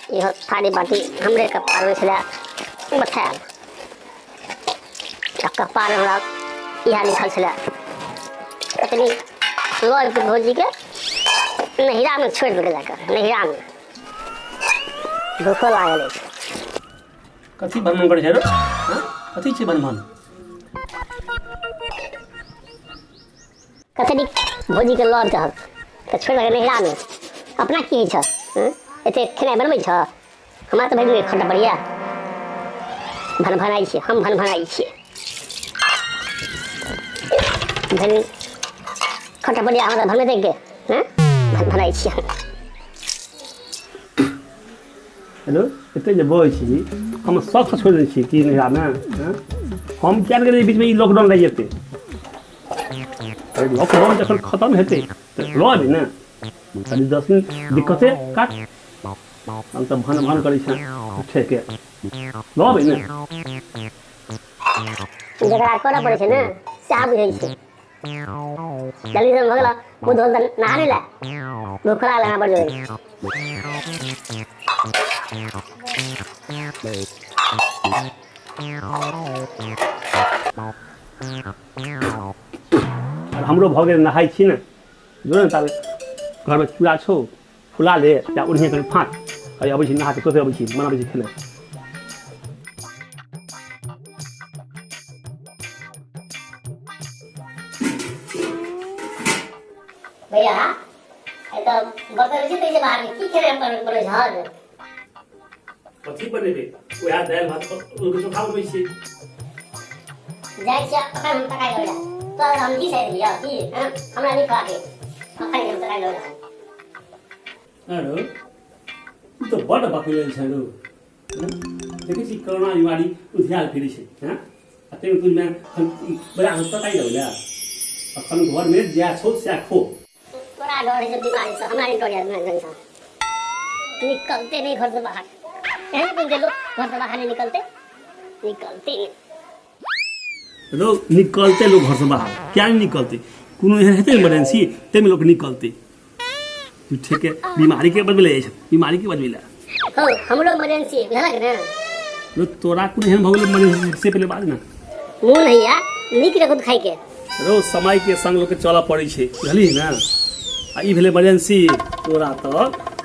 इहो थारी बाटी हमरे कपारमे छलै बथायल आ कपार हमरा इएह लिखल छलै एतनी लऽ अबितै भौजीके नैहरामे छोड़ि देलकै जाकऽ नैहरामे भूखो लागल अछि। कथी भनभन करै छै रो? हँ? कथी छै भनभन? कते नीक भौजीके लऽ अबितहक तऽ छोड़ि देलकै नैहरामे। अपना की होइ छह? हँ? एते खेनाइ बनबै छह? हमरा तऽ भरि दिन खटऽ पड़ैया। भनभनाइ छियै, हम भनभनाइ छियै। भरि दिन खटऽ पड़ैया हमरा तऽ भनबेतै के? हँ? भनभनाइ छियै हम। हेलो, एते जे बजै छी हम शौकसँ छोड़ि दै छी कि नैहरामे? हँ? हम किया ने गेलियै बीचमे ई लॉकडाउन लागि जेतै। अरे लॉकडाउन जखन खतम हेतै तऽ लऽ अबी ने, कनि 10 दिन दिक्कते काट। हम तऽ भन भन करै छेँ झूठेके, लऽ अबै ने। जकरा करऽ पड़ै छै ने सएह बुझै छै। जल्दी से भऽ गेल, मुँह धोल तऽ नहा नहि ले, भूख लागल हमरा बड़ जोर। आर हमरो भऽ गेल, नहाइ छी ने, जो ने ताबे घरमे चूड़ा छौ, फुला ले या ओन्हिए कनि फाँक। अरे अबै छी नहा के, तुरते अबै छी, बनाबै छी खेनाइ। भैया, ए तऽ बर्तन बेसी दै छै बाहर में, की खेनाइ बनबै छहक? कथी बनेबै, वएह दालि भात आलूके चोखा बनबै छियै। जाइ छियै अखन हम तरकारी लऽ ले। तोरा हम की सही दिअ की? हँ, हमरा नहि खुआ के, अखन हम तरकारी लऽ ले। अरे तू तऽ बड्ड बकलेल छै रौ। देखै छी कोरोना बीमारी उधियाल फिरै छै। हँ, आ ताहिमे तू बजा कऽ तरकारी लऽ ले। अखन घरमे जएह छौ सएह खो। तोरा डर है बीमारी से, हमरा नहीं डर है बीमारी से। निकलते नहीं घर से बाहर, एहन कोन लोग घर से बाहर नहीं निकलते, निकलते नहीं। लोग निकलते, लोग घर से बाहर क्या नहीं निकलते? कोनो एहन हेतै इमरजेंसी ताहिमे लोग निकलते। झूठे के बीमारी के बदले जाइ छै, बीमारी के बदले। हो, हमरो इमरजेंसी बुझलक ने। रो तोरा कोनो एहन भऽ गेल इमरजेंसी से पहिले बाज ने। मोन हैया नीक रखत खाइ के। रो समय के संग लोग के चलऽ पड़ै छै, बुझलिही ने? आ ई भेलै इमरजेंसी। तोरा तऽ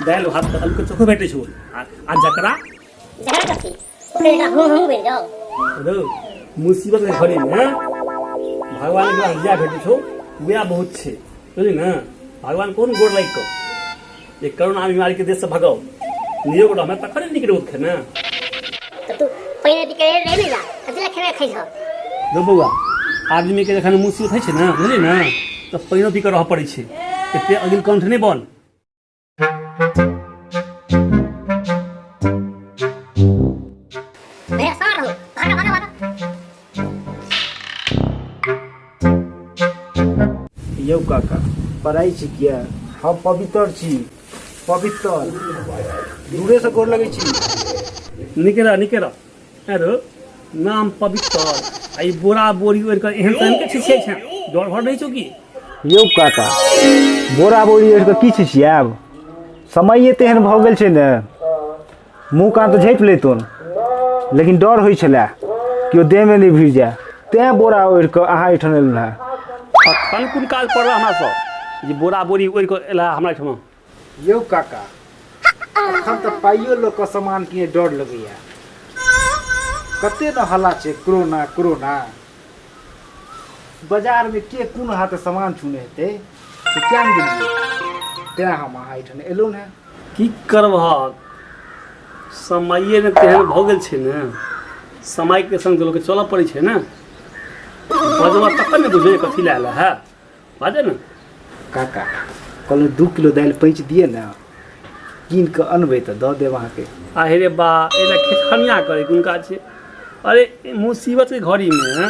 दालि भात के आलू के चोखो भेटै छौ आ जकरा जकरा कथी ओकरे जकरा हुँ हुँ बनि जाओ। रो मुसीबत के घड़ी में भगवान के पास जएह भेटै छौ वएह बहुत छै, बुझली ने? भगवान कोन गोर लागि कऽ जे कोरोना बीमारी के देश से भगाओ, नियोग रहमे तखन नीक रोग खेने। तऽ तू पहिने पी के रहि ने जा, कथी लए खेनाइ खाइ छह? रो बौआ, आदमी के जखन मुसीबत होइ छै ने, बुझली ने, तऽ पानिओ पी कऽ रहऽ पड़ै छै। एते अगिल कंठ नहि बन। भैया सार हो, भागा भागा भागा। यौ काका, पढ़ाइ छी किया? हम पवित्र छी, पवित्र। दूरेसँ गोर लगै छी। नीके रह, नीके रह। अरे नाम पवित्र आ ई बोरा बोरी ओढ़ि कऽ एहन तेहन के छिछियाइ छै, डर भर नहि छौ की? यौ काका, बोरा बोरी ओढ़ि कऽ की छिछियाएब? समये तेहन भऽ गेल छै ने, मुँह कान तऽ झाँपि लैतुन, लेकिन डर होइ छलै केओ देहमे नहि भिड़ जाय, तेँ बोरा ओढ़ि कऽ अहाँ एहिठाम एलहुँ हेँ। अखन कोन काज पड़ल हमरा सब जे बोरा बोरी ओढ़ि कऽ एला हमरा एहिठमा? यौ काका, अखन तऽ पाइयो लऽ कऽ सामान किने डर लगैया। कते ने हल्ला छै कोरोना कोरोना, बाजारमे के कोन हाथे सामान छूने हेतै से किया ने गेलियै, तेँ हम अहाँ एहिठाम एलहुँ हेँ। की करबहक, समये ने तेहन भऽ गेल छै ने, समयके संग तऽ लोकके चलऽ पड़ै छै ने। बजबऽ तखन ने बुझबै कथी लए एलऽ है, बाजऽ ने। काका, कहलहुँ 2 किलो दालि पैंच दिअ ने, कीन कऽ अनबै तऽ दऽ देब अहाँके। आहे रे बा, एहि खेखनिया करे कोन काज छै? अरे मुसीबतके घड़ीमे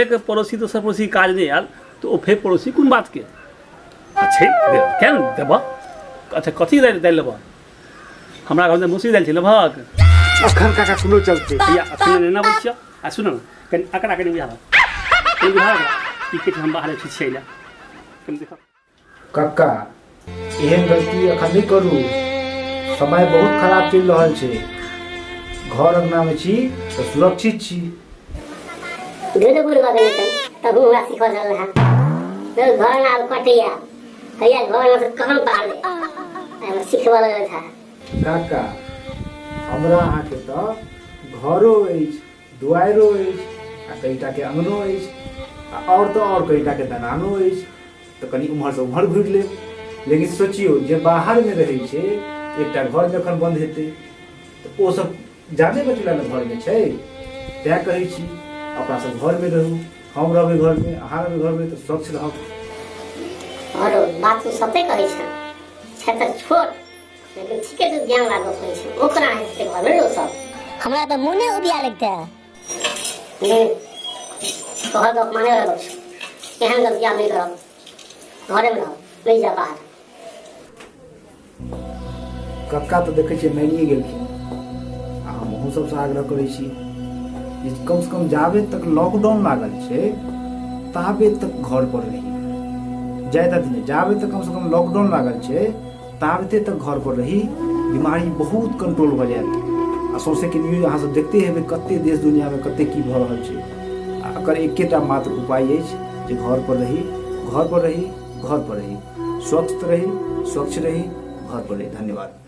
एक पड़ोसी दोसर पड़ोसी काज नहि आयल तऽ ओ फेर पड़ोसी कोन बातके छै? किया ने देबह? अच्छा, कथी दालि दालि लेबह? हमरा घरमे मौसरी दालि छै, लेबहक? अखन काका कोनो चलते। भैया, अखन नहि अबै छियौ। आ सुन ने, कनि अकरा कनि बुझा कनि बुझा की कहै छै, हम बाहर छी लए कनि देख। कक्का, एहन गलती अखन नहि करू, समय बहुत खराब चलि रहल छै। घर अङ्गनामे छी तऽ सुरक्षित छी। दुनू बुढ़ भऽ गेलै तब हमरा सीखऽ चल रहा घर ना आब कटैया हैया घर में से कहाँ पार दे सिखबऽ लगल था। काका, हमरा अहाँके तऽ घरो अछि, दुआरिओ अछि आ कईटाके अङ्गनो अछि आ आओर तऽ आओर कईटाके दलानो अछि, तऽ कनि उम्हरसँ उम्हर घुरि लेब। लेकिन सोचियौ जे बाहरमे रहै छै, एकटा घर जखन बन्द हेतै तऽ ओ सब जाने बचला ने घरमे छै। तैँ कहै छी अपना सब घरमे रहू, हम रहबै घरमे, अहाँ रहबै घरमे तऽ स्वच्छ रहब। आओर बात तू सत्य कहै छै, छै तऽ छोट लेकिन ठीके तू ज्ञान लागल कहै छै, ओकरा हेतै घरमे रो सब। हमरा तऽ मोने उबिया लगतै। नहीं, तोहर गप माने वाला गप छौ, एहन गलती आब नहि करब, घरेमे रहब, नहि जा बाहर। कक्का तऽ देखै छियै मानिए गेलखिन आ हम अहूँ सबसँ आग्रह करै छी जे कमसँ कम जाबे तक लॉकडाउन लागल छै ताबे तक घर पर रही। जादा दिन नहि, जाबे तक कमसँ कम लॉकडाउन लागल छै ताबते तक घर पर रही, बीमारी बहुत कंट्रोल भऽ जायत। आ सौंसेके न्यूज अहाँ सब देखते हेबै कते देश दुनियामे कते की भऽ रहल छै। आ एकर एकेटा मात्र उपाय अछि जे घर पर रही, घर पर रही, घर पर रही, स्वस्थ रही, स्वच्छ रही, घर पर रही। धन्यवाद।